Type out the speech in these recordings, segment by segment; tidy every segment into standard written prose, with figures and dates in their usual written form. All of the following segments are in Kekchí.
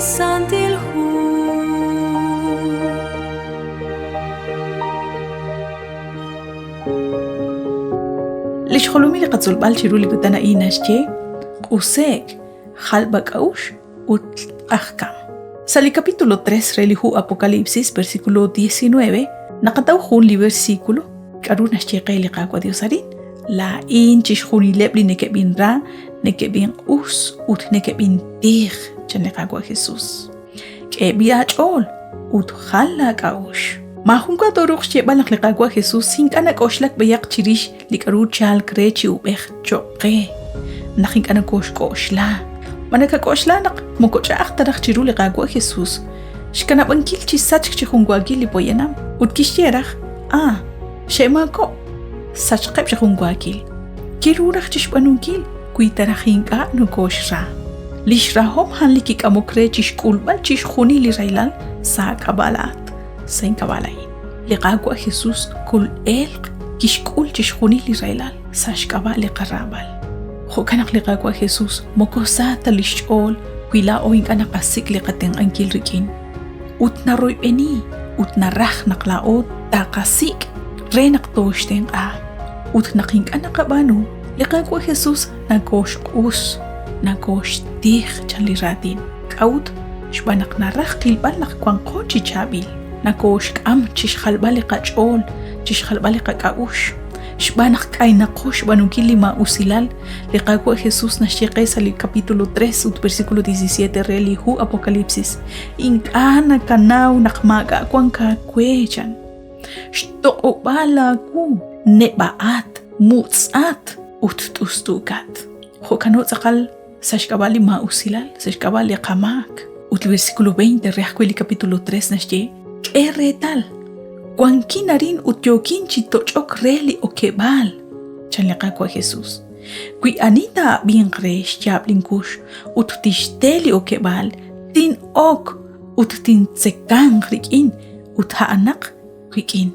Santil Hu. Li xjolomil li qatzolb'al chiru li kutan a'in naxye q'use'k, jalb'ak'a'uxl ut q'ajkam. Sa' li capítulo 3 re li hu Apocalipsis, versículo 19, naqataw jun li versículo k'aru naxye qe li Qaawa' Dios arin. Laa'in chixjunileb' li nekeb'inra, nekeb'inq'us ut nekeb'intij, chan li Qaawa' Jesus. K'eeb'i aach'ool ut jal laak'a'uxl. Maajun wa tooruuq xyeeb'al naq li Qaawa' Jesus ink'a' nak'oxlak b'ayaq chirix li k'aru chalk re chi ub'ej cho'q qe, naq ink'a' nokooxk'oxla. Ma nakak'oxla naq moko ch'a'aj ta raj chiru li Qaawa' Jesus xkanab'ankil chi sachk chi junwaakil li poyanam ut kixye raj, Ah, xe'maakob'k, sachqeb' chi junwaakil. Kiru raj chi xb'aanunkil wi ta raj ink'a' nokooxra. Li xrahom a'an li kik'amok re chi xk'ulb'al chixjunil li rahilal sa' aak'ab'a' laa'at, sa' ink'ab'a' laa'in. Li Qaawa' Jesus kol'elq kixk'ul chixjunil li rahilal sa' xk'ab'a' li qaraab'al. Jo'kan naq li Qaawa' Jesus moko sa ta li xch'ool wi laa'o ink'a' naqasik' li qatenq'ankil rik'in. Ut naroyb'eni ut naraj naq laa'o taqasik' re naq tooxtenq'a. Ut naq ink'a' naqab'aanu, li Qaawa' Jesus nakooxq'us, nakooxtij, chan li raatin. K'a'ut? Xb'aan naq naraj qilb'al naq wanqo chi chaab'il. Nakooxk'am chi xjalb'al li qach'ool, chi xjalb'al li qak'a'uxl. Xb'aan naq k'aynaqo xb'aanunkil li maa'usilal, li Qaawa' Jesus naxye qe sa' li capítulo 3 ut versículo 17 re li hu Apocalipsis, Ink'a' nakanaw naq maak'a' wank aawe, chan. Xtoq'ob'aal aawu, neb'a'at, mutz'at ut t'ust'uukat. Jo'kano tz'aqal sa' xk'ab'a' li maa'usilal, sa' xk'ab'a' li qamaak. Ut li versículo 20 re ajwi' li capítulo 3 naxye, K'e reetal, wankin arin ut yookin chi toch'ok re li okeb'aal, chan li Qaawa' Jesus. Wi ani taa'ab'inq re xyaab' linkux ut tixte li okeb'aal, tin'ok ut tintzekanq rik'in ut a'anaq wik'in.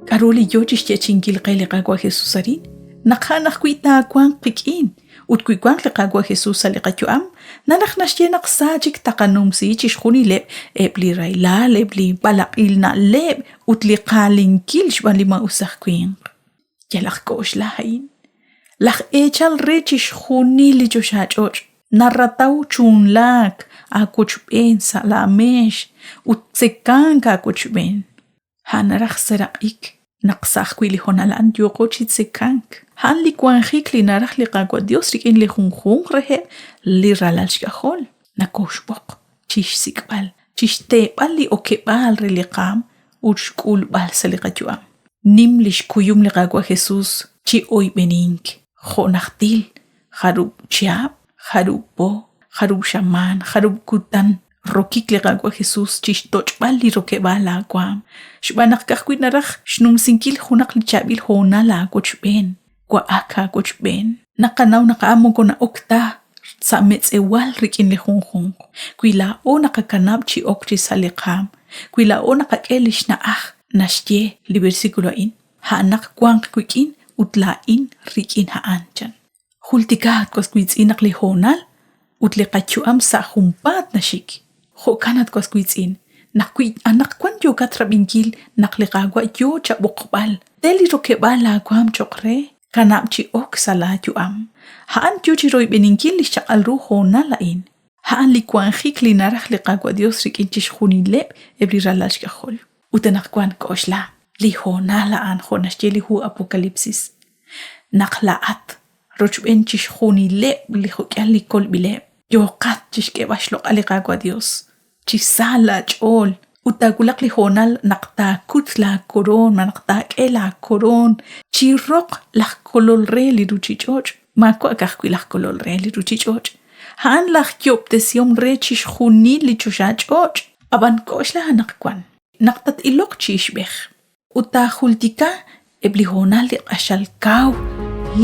K'aru li yo chi xyeechi'inkil qe li Qaawa' Jesus arin? Naq a'an ajwi' taawanq qik'in ut wi wanq li Qaawa' Jesus sa' li qayu'am, naraj naxye naq sa chik taqanumsi chixjunileb' eb' li rahilal, eb' li b'alaq'il na'leb' ut li qaalinkil xb'aan li maa'us aj winq. Yalaq k'oxla a'in. Laj eechal re chixjunil li choxach'och' narataw chunlaak aawochb'een sa' laameex ut tzekank aawochb'een. A'an naraj seraq'ik naq sa' ajwi' li hoonal a'an yooqo chi tzekank. A'an li wanjik li naraj li Qaawa' Dios rik'in li junjunq reheb' li ralal xk'ajol. Nakooxb'oq chixsik'b'al, chixteeb'al li okeb'aal re li qaam ut xk'ulb'al sa' li qayu'am. Nim lix kuyum li Qaawa' Jesus chi oyb'enink, jo' najtil, jarub' chihab', jarub' po, jarub' xamaan, jarub' kutan rokik li Qaawa' Jesus chixtoch'b'al li rokeb'aal laa waam, xb'aan naq ka'ajwi' naraj xnumsinkil junaq li chaab'il hoonal aawochb'een, wa'ak aawochb'een. Naqanaw naq a'an moko na'ok ta sa' metz'ewal rik'in li junjunq. Wi laa'o naqakanab' chi ok chi sa' li qaam, wi laa'o naqak'e lix na'aj, naxye li versículo a'in, a'anaq wanq wik'in ut laa'in rik'in a'an, chan. Jultika, at was wiitz'in, naq li hoonal ut li qayu'am sa' junpaat naxik. Jo'kan, at was wiitz'in, naq wi anaqwan yookat rab'inkil naq li Qaawa' yoo chab'oqb'al, te li rokeb'aal laa waam choq' re, kanab' chi ok sa' laa yu'am. A'an yoo chiroyb'eninkil li xchaq'al ru hoonal a'in. A'an li wanjik li naraj li Qaawa' Dios rik'in chixjunileb' eb' li ralal xk'ajol. Ut anaqwan k'oxla li hoonal a'an jo' naxye li hu Apokalipsis, naq laa'at rochb'een chixjunileb' li jo'k'ihal li kolb'ileb', yooqat chixk'eeb'al xloq'al li Qaawa' Dios chi sa laach'ool ut taawulaq li hoonal naq taakut laakoroon malaj taak'e laakoroon chi roq laj Kolol re li ruuchich'och', maawa' ka'ajwi' laj Kolol re li ruuchich'och', a'an laj Yoob'tesihom re chixjunil li choxach'och'. Ab'an k'oxla anaqwan naq tat-iloq chi ixb'ej ut taajultika eb' li hoonal li q'axal kaw,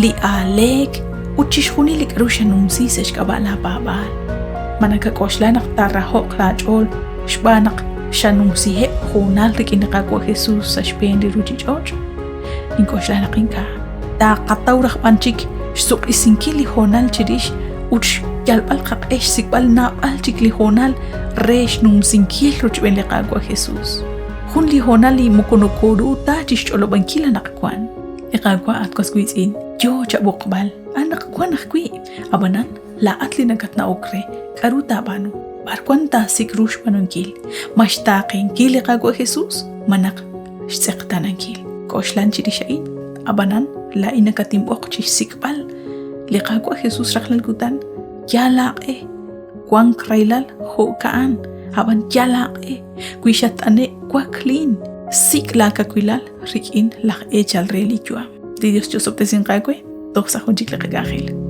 li aaleek ut chixjunil li k'aru xanumsi sa' xk'ab'a' laapaab'aal. Ma nakak'oxla naq taaraho'q laach'ool xb'aan naq xanumsiheb' hoonal rik'in li Qaawa' Jesus sa' xb'een li ruuchich'och'? Nink'oxla naq ink'a'. Taaqataw raj b'an chik xsuq'isinkil li hoonal chirix ut. xyalb'al qaq'e xsik'b'al naab'al chik li hoonal re xnumsinkil rochb'een li Qaawa' Jesus. Jun li hoonal li moko nokoru ta chixch'olob'ankil anaqwan. Li Qaawa' at was wiitz'in, yoo chab'oqb'al anaqwan ajwi'. Ab'anan, laa'at li nakatna'ok re, k'aru taab'aanu? B'ar wan taasik' ru xb'aanunkil? Ma xtaaqenkil li Qaawa' Jesus? Malaj xtz'eqtaanankil? K'oxlan chirix a'in. Ab'anan, laa'in nakatinb'oq chi xsik'b'al li Qaawa' Jesus rajlal kutan. Yal aaq'e. Wank rahilal jo'ka'an, ab'an yal aaq'e. Wi xatt'ane' waklin. Sik' laakawilal rik'in laj eechal re li yu'am. Li Dios chi'osob'tesinq aawe toj sa' jun chik li qak'anjel.